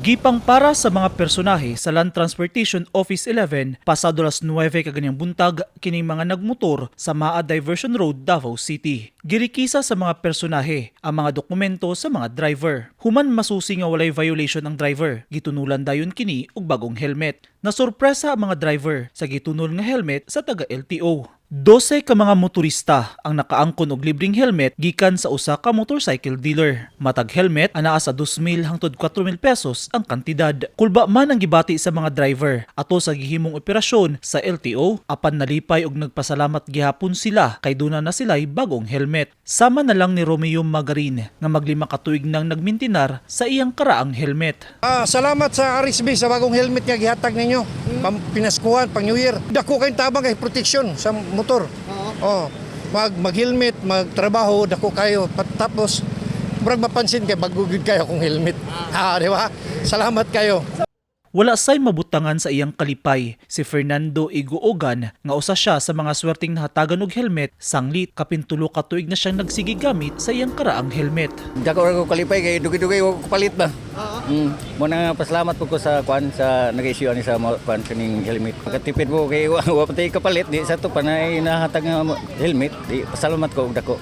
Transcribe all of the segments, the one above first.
Gipang para sa mga personahe sa Land Transportation Office 11 pasado alas 9 kaganiyang buntag kining mga nagmotor sa Maa Diversion Road, Davao City. Girikisa sa mga personahe ang mga dokumento sa mga driver. Human masusi nga walay violation ang driver, gitunulan dayon kini og bagong helmet. Nasorpresa ang mga driver sa gitunol nga helmet sa taga LTO. 12 ka mga motorista ang nakaangkon og libreng helmet gikan sa usa ka motorcycle dealer. Matag helmet anaa sa 2,000 hangtod 4,000 pesos ang kantidad. Kulba man ang gibati sa mga driver ato sa gihimong operasyon sa LTO, apan nalipay og nagpasalamat gihapon sila kay duna na sila'y bagong helmet. Sama na lang ni Romeo Magarin nga maglima ka tuig nang nagmintinar sa iyang karaang helmet. Ah, salamat sa RSB sa bagong helmet nga gihatag ninyo. Pang pinaskuhan, pang New Year. Dako kayong tabang kay protection sa motor. Oh, mag helmet, magtrabaho, dako kayo. Tapos murag mapansin kay bago gyud kayo kung helmet. Ah, di ba? Salamat kayo. Wala say mabutangan sa iyang kalipay si Fernando Iguogan nga usa siya sa mga swerteng nahatagan og helmet, sanglit kapin 3 ka tuig na siyang nagsige gamit sa iyang karaang helmet. Dako ra ko kalipay kay dugay-dugay wa ko palit ba. Mo na nga pasalamat po ko sa kwan sa nag-issue ani sa kwan kaning helmet. Makatipid mo kay wa pa tay kapalit di sa to panay nahatag nga helmet di pasalamat ko og dako.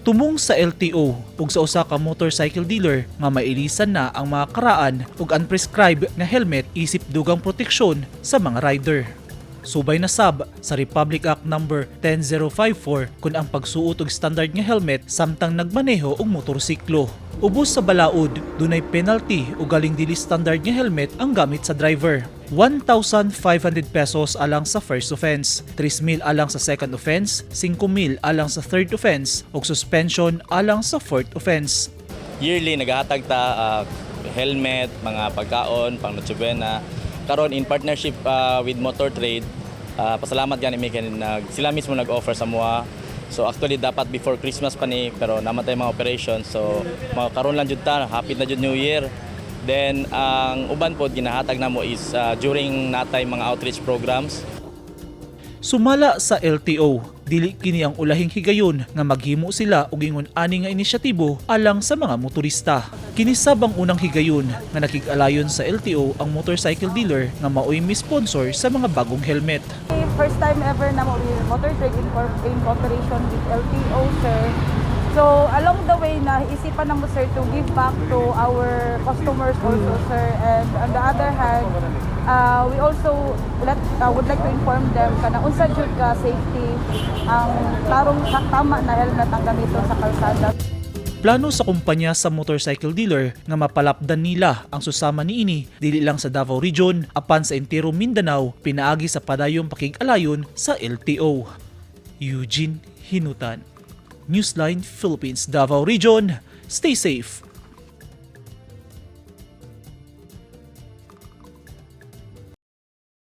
Tumong sa LTO ug sa usa ka motorcycle dealer nga mailisan na ang mga karaan ug unprescribed nga helmet isip dugang proteksyon sa mga rider. Subay na sab sa Republic Act Number 10054 kun ang pagsuot og standard nga helmet samtang nagmaneho og motorsiklo. Ubos sa balaod, dunay penalty o galing dili standard nga helmet ang gamit sa driver. 1,500 pesos alang sa first offense, 3,000 alang sa second offense, 5,000 alang sa third offense, ug suspension alang sa fourth offense. Yearly naghahatag ta helmet, mga pagkaon, pang Noche Buena. Karon in partnership with Motor Trade, pasalamat gani mi kay sila mismo nag-offer sa mua. So actually dapat before Christmas pa ni, pero namatay mga operations. So mga karon lang jud ta, hapit na jud New Year. Then ang uban pod ginahatag namo is during natay mga outreach programs. Sumala sa LTO, dili kini ang ulahing higayon nga maghimo sila og ingon ani nga inisyatibo alang sa mga motorista. Kini sab ang unang higayon nga nakig-alayon sa LTO ang motorcycle dealer nga maoy mi-sponsor sa mga bagong helmet. First time ever na mo with Motor Trade in cooperation with LTO, sir. So, along the way na isipan na mo, sir, to give back to our customers also, sir. And on the other hand, we also would like to inform them kana unsa jud ka safety ang tarong tama na helmet ang gamiton sa kalsada. Plano sa kumpanya sa motorcycle dealer nga mapalapdan nila ang susama niini dili lang sa Davao Region apan sa entero Mindanao pinaagi sa padayong pakig-alayon sa LTO. Eugene Hinutan, Newsline Philippines, Davao Region. Stay safe.